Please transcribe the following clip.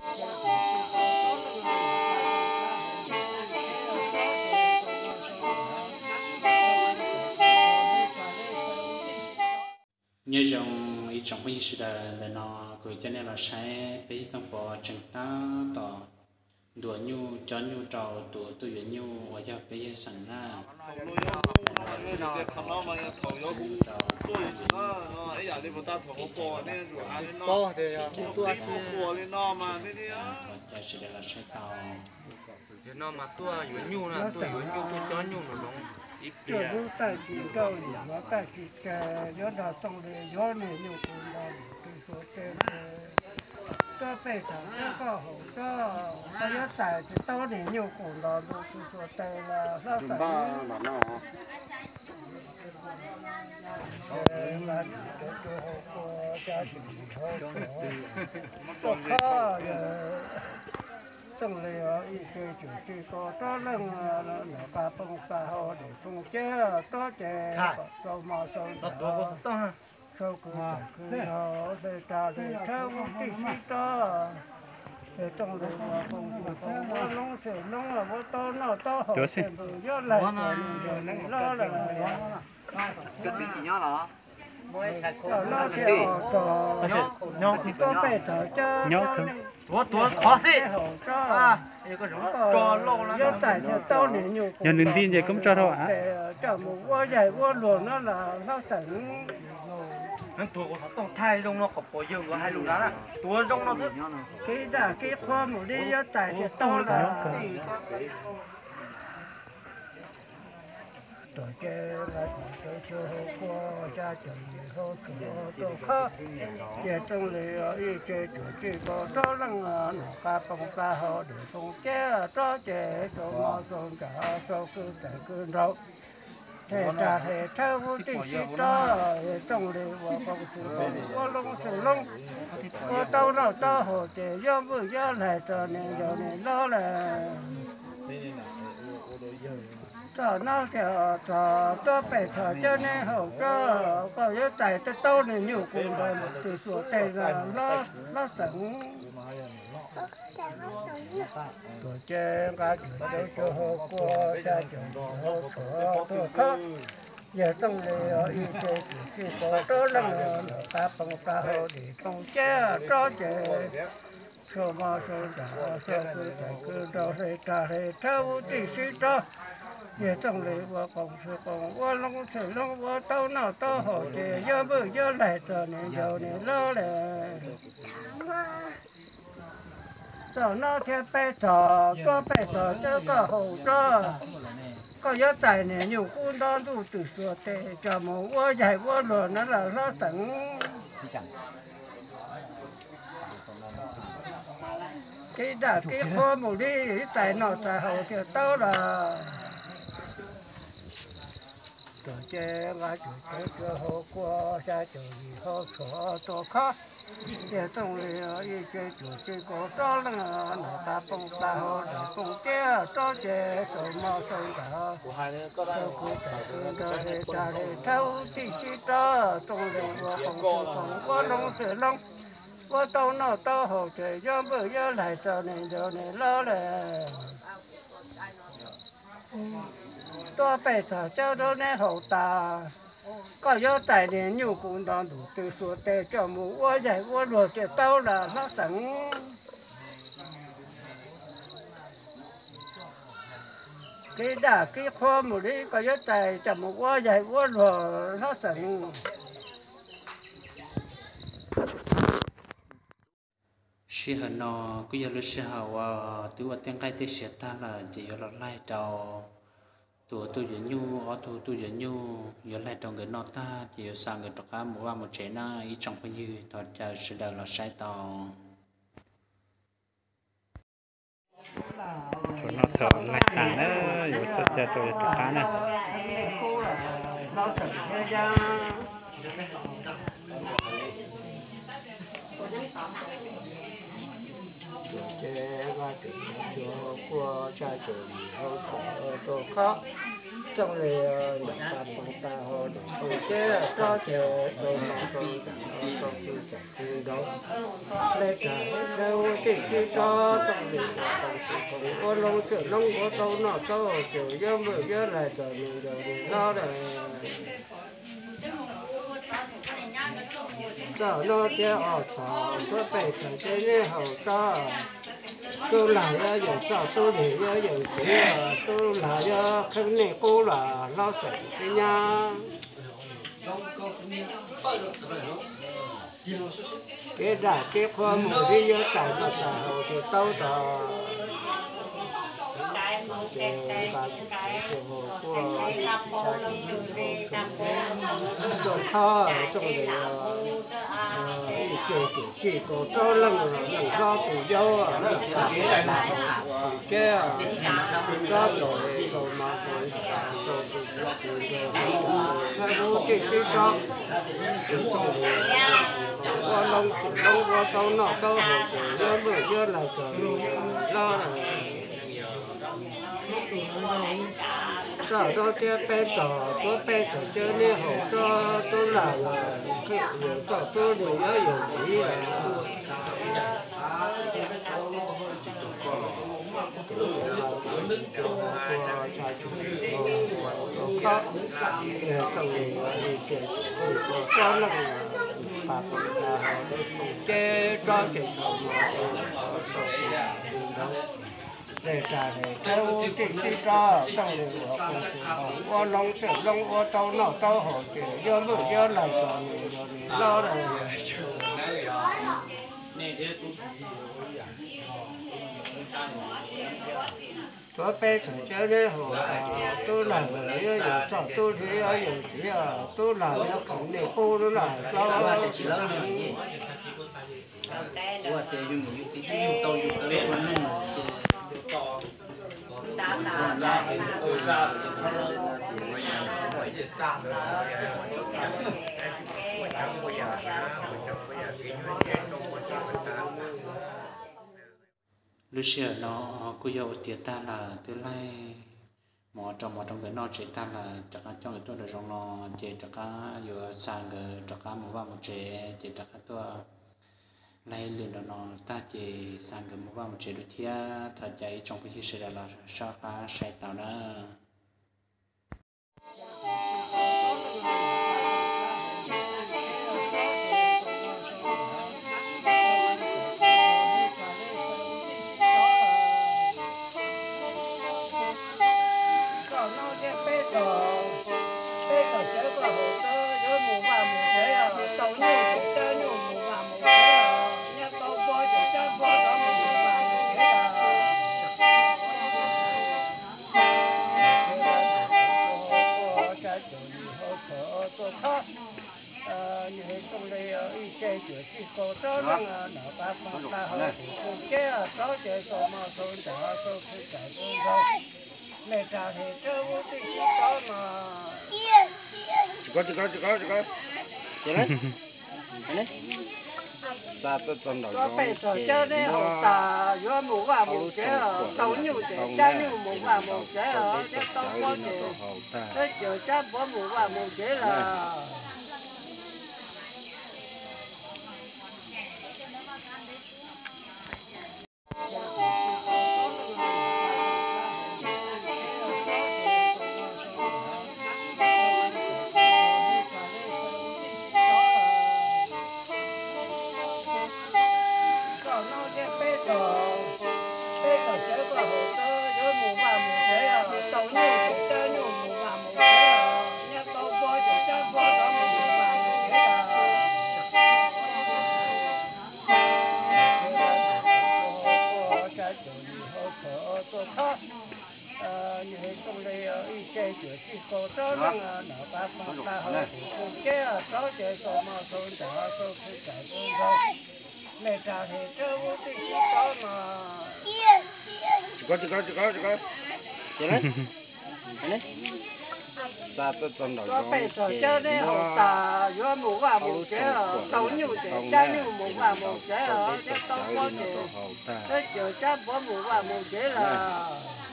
Nyob zoo ib tsoom phooj ywg sawv daws, ntawm no kuv coj nej los saib peb yawg Tooj Pov tseem tab tom ntuas nyuj cob nyuj rau tus tuaj yuav nyuj uas yog peb yawg xeem na. Ntawm no ces yawg Tooj Pov tseem cob nyuj rau tus tuaj yuav nyuj, tab sis ntawm no kuv tseem tab tom tsis tau tso qhov cai sawv daws los saib tau. Yawg no mas tuaj yuav nyuj na, tuaj yuav nyuj tuaj cob nyuj no no. Ib pliag lub taij tsis nrauj, yawg no taij tsis kawg, yuav nrog Tooj Lis yuav niag nyuj qus nto ntws tw xuas tes, tuaj pej thaum tuaj koj haum tsob, koj yuav txais tsis tau niag nyuj qus nto ntws tw xuas tes los hlob xeem. Tuaj khob, Tooj Lis ib ce cuam tsij kaum rau leej, nram qab poob xa hauv dej poob ciab rau ces kom txaus hmo txaus ntshav, sau kwv tawm kwv nraug, hle rag hle thawb ub tij sib rov. Ces Tooj Lis ua qoo txwm qoo, ua loob txwm loob, ua tau noj tau haus, ces npawg yuav laig txog nws ncaws nws hlob lawm. Tuaj pej thaum cawb, tuav tuav qhov xwb, haum tsob, yuav txais tsis tau niag nyuj qus, yog nws nti ces koob tso rau, coj mus ua yaig ua luag no los hlob xeem. Neeg tuag kuv xav tooj thaij zoo no kom pom yawg nkawd hais lus na, tuav zoo no xwb. Kib daj kib qhua mus li yuav txais tsis tau los. Tuam ces nqa cuam tshuam hauv kua, xya caum yim hauv tshua tuaj khob. Ces Tooj Lis ib ce cuam tsij kaum rau leej, nram qab poob xa hauv dej poob ciab rov ces txaus hmo txaus ntshav, sau kwv tawm kwv nraug, hle rag hle thawb ub tij sib rov. Ces Tooj Lis ua qoo txwm qoo, ua loob txwm loob, ua tau noj tau haus ces yuav npwj yuav laig txog niam ncaus niam hlob lawm. Txog no thiaj txog, tuaj pej thaum cawb neb haum tsob, koj yuav txais tsis tau niag nyuj qus nto ntws tw xuas tes los hlob xeem. Tuam ces nqa cuam tshuam hauv kua, xya caum yim hauv tshua tuaj khob. Yawg Tooj Lis ib ce cuam tsij kaum rau leej, nram qab poob xa hauv dej poob ciab rov ces txaus hmo txaus ntshav, sau kwv tawm kwv nraug, hle rag hle thawb ub tij sib rov. Yawg Tooj Lis ua qoo txwm qoo, ua loob txwm loob, ua tau noj tau haus ces yuav npwj yuav laig txog niam ncaus niam hlob lawm. Txog no thiaj peb txog, tuaj pej thaum cawb koj haum tsob, koj yuav txais niag nyuj qus nto ntws tw xuas tes coj mus ua yaig ua luag no los hlob xeem. Kib daj kib qhua mus li yuav txais noj txais haus thiaj tau los. Tuam ces nqa cuam tshuam hauv kua, xya caum yim hauv tshua tuaj khob. Yawg Tooj Lis ib ce cuam tsij kaum rau leej, nram qab poob xa hauv dej poob ciab rov ces txaus hmo txaus ntshav, sau kwv tawm kwv nraug, hle rag hle thawb ub tij sib rov. Tooj Lis ua qoo txwm qoo, ua loob txwm loob, ua tau noj tau haus ces yuav npwj yuav laig txog niam ncaus niam hlob lawm. Tuaj pej thaum cawb rau neb haum tas, koj yuav txais niag nyuj qus nto ntws tw xuas tes coj mus ua yaig ua luag thiaj tau los hlob xeem. Kib daj kib qhua mus li koj yuav txais coj mus ua yaig ua luag hlob xeem. Sij hawm no kuj yog lub sij hawm uas twb ua tej nqaij tej siav tag lawm ces yuav los laig rau tus tuaj yuav nyuj, ob tug tuaj yuav nyuj yuav laig rau nkawd noj tag ces yuav xa nkawd rov qab mus vaj mus tsev na ib tsoom phooj ywg, thov caw sawv daws los saib tau. Thaum no thaum laig tas na, yuav txoj cai rau yuav rov qab na. Tus tsov tshuav quaj tshaj ces hau txhua tus khob, txooj li ntawm tas poos tas hau tus tus ceb rov ces tus mos tus tam no tau kwv txawm kwv nraud. Lej rag sawb ub tij sib tsob txooj li ua qoo tsis khoom ua loo txwj loob ua tau noj tau haus ces yuav npwj yuav lais txom nyem ncaus li hlob lawm. Txoj no thiab ob txhom tuab pej txhom ces neb haus tsob. Tub lag yuav yeem txoj tub lig yuav yeem txiv, tub lag yuav qheeb nej qub los hlob xeem tib nyab. Kev daj kev qhua mus li yuav txais noj txais haus ces tau tod. Ces nqa tus hu quaj tshaj tus khob txooj li ib ce tus txij kaum rau leej, leej hlob tus yau, leej tam tus ceb, tsob tus tau mas tus txij sib tsob. Ua loo xwm loo ua tau noj tau haus ces yuav npwj yuav lais txom nyem ncaus li hlob lawm. Txoj no thiab peb txhom tuab pej txhom ces neb haus tsob, tub lag los qheeb nej qub, tub lig yuav yeem txiv lawm. Tus hu tshaj tus khob, txooj li ib ce tus txij kaum rau leej, tas poos tas hau tus tus ceb rov ces tau mas tus hu tau li nraud. Lej rag li sawb ub tij sib tsob txooj li ua qoo tsis khoom ua loo txwj loob ua tau noj tau haus ces yuav npwj yuav lais txom nyem ncaus li hlob lawm. Tuab peb txhom ces neb haus tsob, tub lag los yuav yeem txoj, tub lig yuav yeem txiv, tub lag yuav qheeb nej qub lub laj hlob. Lub sij hawm no kuj yog ua tiav tag lawm, twb laij mov rau mov rau nkawd noj tsev tag lawm, rov qab coj nkawd tuaj nram zoov no, ces rov qab yuav xa nkawd rov qab mus vaj mus tsev, ces rov qab tuaj laij lwm nram no tag ces xa nkawd mus vaj mus tsev dua thiab. Thov caw ib tsoom phooj ywg sawv daws los soj qab saib taus na. Koj no thiab peb tug, peb tug cawv koj haus tsob yuav mus vaj mus tsev, tau nyuj ces cab nyuj mus vaj mus tsev, nyob tau npua ces cab npua rov mus vaj mus tsev. Tsa tus yim hau txhom tuaj khob, yim hau txooj li ib ce cuam txij kaum rau leej, nom pab pab hau tus hu ceb tsob ces tau mos tau ncaws tau khwv txais tau nkaus. Lej rag li sawb ub tij sib tsob mas. Tsis kov tsis kov tsis kov tsis kov. Ces xa tuaj txog nraum zoov ces muab ob lub tsoom khuam no coj mus txhoov na, ces nws tau tau peb txoj cawv li no rau haus tag. Koj no thiab peb tug, peb tug cawv koj haus tsob yuav mus vaj mus tsev, tau nyuj ces cab nyuj mus vaj mus tsev, nyob tau npua ces cab npua rov mus vaj mus tsev. Tsa tus yim hau txhom tuaj khob, yim hau txooj li ib ce cuam txij kaum rau leej, nom pab pab hau tus hu ceb tsob ces tau mos tau ncaws tau khwv txais tau nkaus. Lej rag li sawb ub tij sib tsob mas. Tsis kov tsis kov tsis kov tsis kov. Ces lawm. Ces lawm. Xa tuaj txog nraum zoov ces muab ob lub txoom khuam tau nyuj ces cab nyuj mus vaj mus tsev, tau peb txog cawv li no rau hauv tag. Peb cawv cab npuav mus vaj mus tsev lawm.